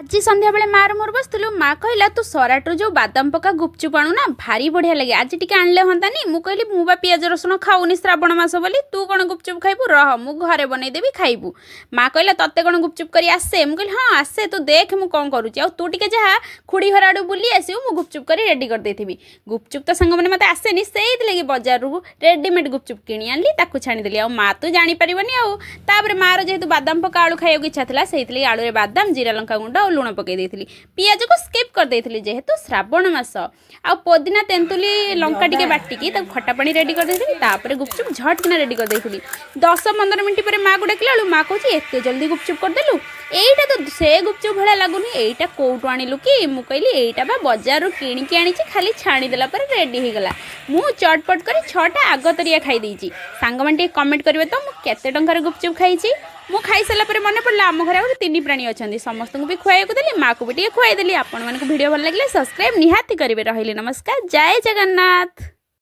ଆଜି ସନ୍ଧ୍ୟାବେଳେ ମାର ମୋର ବସିଥିଲୁ। ମା କହିଲା, "ତୁ ସରାଟରୁ ଯେଉଁ ବାଦାମ ପକା ଗୁପଚୁପ ଆଣୁ ନା, ଭାରି ବଢ଼ିଆ ଲାଗେ, ଆଜି ଟିକେ ଆଣିଲେ ହୁଅନ୍ତାନି?" ମୁଁ କହିଲି, "ମୁଁ ବା ପିଆଜ ରସୁଣ ଖାଉନି ଶ୍ରାବଣ ମାସ ବୋଲି, ତୁ କ'ଣ ଗୁପଚୁପ ଖାଇବୁ? ରହ, ମୁଁ ଘରେ ବନେଇଦେବି, ଖାଇବୁ।" ମା କହିଲା, "ତତେ କ'ଣ ଗୁପଚୁପ କରି ଆସେ?" ମୁଁ କହିଲି, "ହଁ ଆସେ, ତୁ ଦେଖ ମୁଁ କ'ଣ କରୁଛି। ଆଉ ତୁ ଟିକେ ଯାହା ଖୁଡ଼ି ଘର ଆଡ଼ୁ ବୁଲି ଆସିବୁ, ମୁଁ ଗୁପଚୁପ କରି ରେଡ଼ି କରିଦେଇଥିବି।" ଗୁପଚୁପ ତ ସାଙ୍ଗମାନେ ମୋତେ ଆସେନି, ସେଇଥିଲାଗି ବଜାରରୁ ରେଡ଼ିମେଡ଼ ଗୁପଚୁପ କିଣି ଆଣିଲି, ତାକୁ ଛାଣିଦେଲି। ଆଉ ମା ତ ଜାଣିପାରିବନି। ଆଉ ତାପରେ ମାର ଯେହେତୁ ବାଦାମ ପକା ଆଳୁ ଖାଇବାକୁ ଇଚ୍ଛା ଥିଲା, ସେଇଥିଲାଗି ଆଳୁରେ ବାଦାମ, ଜିରା ଲଙ୍କା ଗୁଣ୍ଡ ଆଉ ଲୁଣ ପକାଇ ଦେଇଥିଲି। ପିଆଜକୁ ସ୍କିପ୍ କରିଦେଇଥିଲି ଯେହେତୁ ଶ୍ରାବଣ ମାସ। ଆଉ ପୋଦିନା, ତେନ୍ତୁଲି, ଲଙ୍କା ଟିକେ ବାଟିକି ତାକୁ ଖଟା ପାଣି ରେଡ଼ି କରିଦେଇଥିଲି। ତାପରେ ଗୁପଚୁପ ଝଟକିନା ରେଡ଼ି କରିଦେଇଥିଲି। 10-15 ମିନିଟ୍ ପରେ ମାକୁ ଡାକିଲା ବେଳକୁ ମା କହୁଛି, "ଏତେ ଜଲ୍ଦି ଗୁପଚୁପ କରିଦେଲୁ? ଏଇଟା ତ ସେ ଗୁପଚୁପ ଭଳିଆ ଲାଗୁନି, ଏଇଟା କୋଉଠୁ ଆଣିଲୁ କି?" ମୁଁ କହିଲି, "ଏଇଟା ବା ବଜାରରୁ କିଣିକି ଆଣିଛି, ଖାଲି ଛାଣିଦେଲା ପରେ ରେଡ଼ି ହେଇଗଲା।" ମୁଁ ଚଟପଟ କରି ଛଅଟା ଆଗତରିଆ ଖାଇ ଦେଇଛି। ସାଙ୍ଗମାନେ ଟିକେ କମେଣ୍ଟ କରିବେ ତ, ମୁଁ କେତେ ଟଙ୍କାର ଗୁପଚୁପ ଖାଇଛି? ମୁଁ ଖାଇସାରିଲା ପରେ ମନେ ପଡ଼ିଲା, ଆମ ଘରେ ଆହୁରି ତିନି ପ୍ରାଣୀ ଅଛନ୍ତି। ସମସ୍ତଙ୍କୁ ବି ଖୁଆଇବାକୁ ଦେଲି, ମାଆକୁ ବି ଟିକେ ଖୁଆଇଦେଲି। ଆପଣମାନଙ୍କୁ ଭିଡ଼ିଓ ଭଲ ଲାଗିଲେ ସବସ୍କ୍ରାଇବ୍ ନିହାତି କରିବେ। ରହିଲି, ନମସ୍କାର, ଜୟ ଜଗନ୍ନାଥ।